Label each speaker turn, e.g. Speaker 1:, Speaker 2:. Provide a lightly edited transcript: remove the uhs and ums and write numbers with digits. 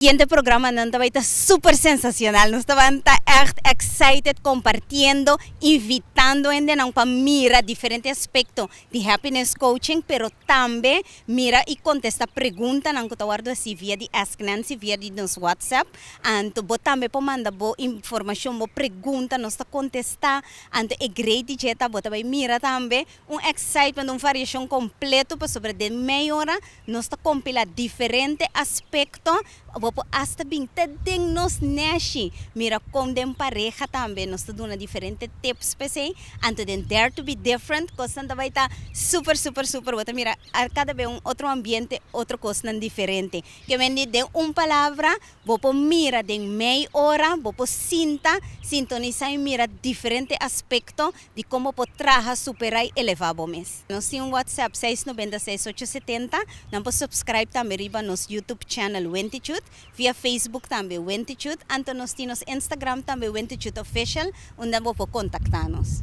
Speaker 1: Siguiente programanan ta bay ta super sensacional. Nos ta ban ta echt excited compartiendo, invitando hendenan pa mira diferente aspecto di happiness coaching, pero tambe mira y contesta preguntanan cu ta wordo haci via di Ask Nancy, via di nos WhatsApp. Anto bo tambe por manda bo informacion, bo pregunta, nos ta contesta. Anto e great di dje ta bo ta bay mira tambe un excitement, un variacion completo, pasobra den mei ora nos ta compila diferente aspecto. Bo por hasta bin te den nos neshi mira con den pareha tambe nos ta duna diferente tips p'esey. Anto den Dare to be Different cosnan ta bay ta super super super. Bo ta mira cada bes un otro ambiente, otro cosnan diferente. Ke mende den un palabra, bo por mira den mei ora, bo por sinta, sintonisa y mira diferente aspecto di con bo por traha, supera y eleva bo mes. Nos tin un WhatsApp 6 90 68 70. Nan por subscribe tambe riba nos YouTube channel Wentitude, via Facebook tambe Wentitude, anto nos tin nos Instagram tambe Wentitude Official, unda bo por contacta nos.